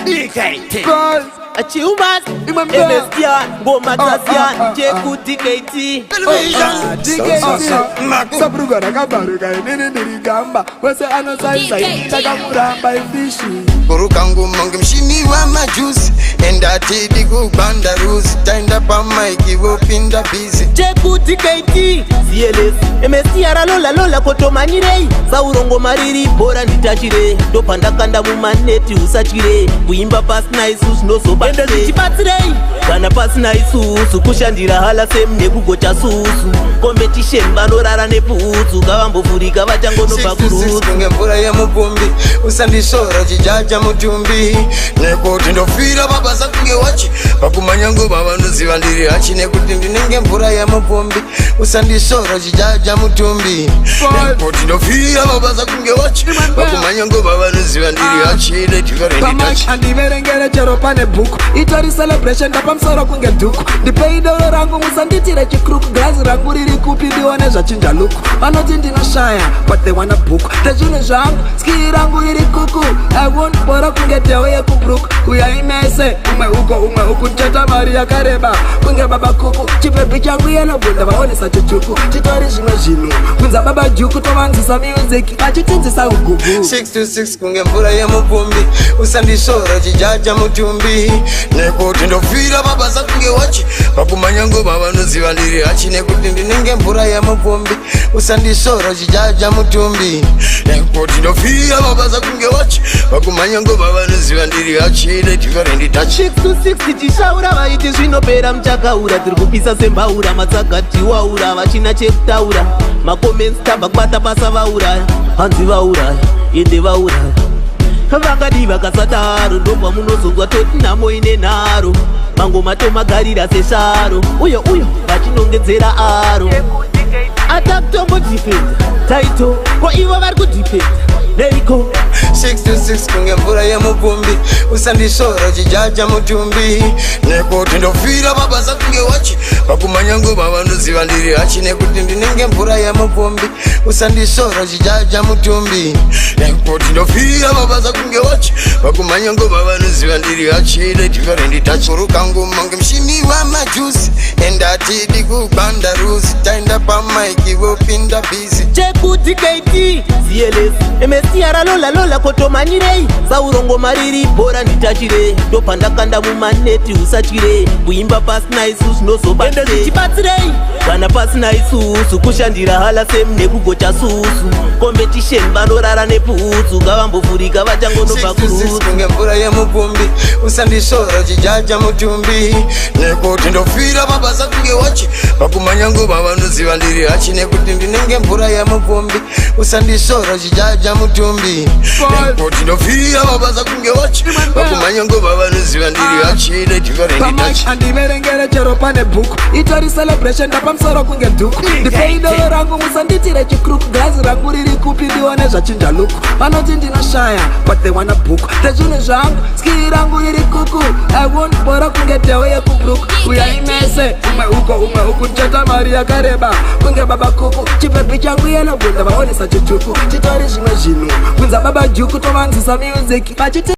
DKT. Achiumas, Imwe mbea. MSTR, ngoma Ah, ah, dzasiyana, ah, ah. chekuti KT. Sabruga rakabharuka, inini ndiri gamba. Wese anosaisa, ini ndakamuramba ifishi. Kuruka ngoma ngemushini wamajuzi, endatidi kubanda ruzi, taenda pamaiki vopinda busy. Chekuti KT, CLS, MSTR, lola lola kotomanyirei. Saurongo mariri bhora nditachire. Ndopandakanda mumaneti usachire. Kuimba pasina isu zvinozobatsirei. Zvichibatsirei kana pasina isusu kushandira hala same nekugocha susu. Competition vanorara neputsu, kavambovhurika vachangonobva 6 kurutsu. Kunge mvura yemupombi, usandisora chijaja mutumbi, nekuti ndofira mabasa kunge wachi. Pakumanya nguva vanoziva ndiri hachi, nekuti ndinenge mvura yemupombi, usandisora chijaja mutumbi, nekuti ndofira mabasa kunge wachi. Pakumanya nguva vanoziva ndiri hachi. Pamike Nediverenditachi. Handiverengere chero pane bhuku. Itori celebration, ndapamusoro kunge dhuku. Ndipei doro rangu, musanditire chikruku. Girazi rangu riri kupi? Ndione zvachinja look. Vanoti ndinoshaya, but they wanna book ndezvinhu zvangu. Skill rangu riri kuku. I won't bora kunge dheo yekuBrook. Uyai mese, umwe uko, umwe uku. Ndichata mari yakareba kunge baba kuku. Chibhebhi changu yelobunda, vaonesa chichuku. Chitori zvimwe zvinhu kunza baba juku. Tovanzisa music vachitinzisa ugugu. 6 to 6 kunge mvura yemupombi, usandisora chijaja mutumbi, nekuti ndofira mabasa kunge wachi. Pakumanya nguva vanoziva ndiri hachi, nekuti ndinenge mvura yemupombi, usandisora chijaja mutumbi, nekuti ndofira mabasa kunge wachi. Pakumanya nguva vanoziva ndiri hachi. Nediverenditachi. 6 to 6 tichishaura, vaiti zvinopera muchakaura. Tiri kupisa sembaura, matsaga tiwaura, vachina chekutaura. Macomments tabva kubata basa, vauraya, hanzi vauraya, ende vauraya. Vakadi vakasadaro, ndobva munozonzwa toti nhamo ine nharo. Mangoma tomagarira sesharo, uyo uyo vachinongedzera aro. Atakutombodhipenda taito ko ivo vari kudhipenda neiko? 6 to 6 kunge mvura yemupombi, usandisora chijaja mutumbi, nekuti ndofira mabasa kunge wachi. Pakumanya nguva vanoziva ndiri hachi, nekuti ndinenge mvura yemupombi, usandisora chijaja mutumbi, nekuti ndofira mabasa kunge wachi. Pakumanya nguva vanoziva ndiri hachi. Nediverenditachi. Kuruka ngoma ngemushini wamajuzi, endatidi kubanda ruzi, taenda pamaiki vopinda busy. Chekuti KT, CLS, MSTR, lola lola kotomanyirei. Saurongo mariri bhora nditachire. Ndopandakanda mumaneti usachire. Kuimba pasina isu zvinozobatsirei. Zvichibatsirei kana pasina isusu kushandira hala same nekugocha susu. Competition vanorara neputsu, kavambovhurika vachangonobva 6 to 6 kurutsu. Kunge mvura yemupombi, usandisora chijaja mutumbi, nekuti ndofira mabasa kunge wachi. Pakumanya nguva vanoziva ndiri hachi, nekuti ndinenge mvura yemupombi, usandisora chijaja mutumbi, nekuti ndofira mabasa kunge wachi. Pakumanya nguva vanoziva ndiri hachi. Pamike Nediverenditachi. Handiverengere chero pane bhuku. Itori celebration, ndapamusoro kunge dhuku. Ndipei doro rangu, musanditire chikruku. Girazi rangu riri kupi? Ndione zvachinja look. Vanoti ndinoshaya, but they wanna book ndezvinhu zvangu. Skill rangu riri kuku. I won't bora kunge dheo yekuBrook. Uyai mese, umwe uko, umwe uku. Ndichata mari yakareba kunge baba kuku. Chibhebhi changu yelobunda, vaonesa chichuku. Chitori zvimwe zvinhu kunza baba juku. Tovanzisa music vachiti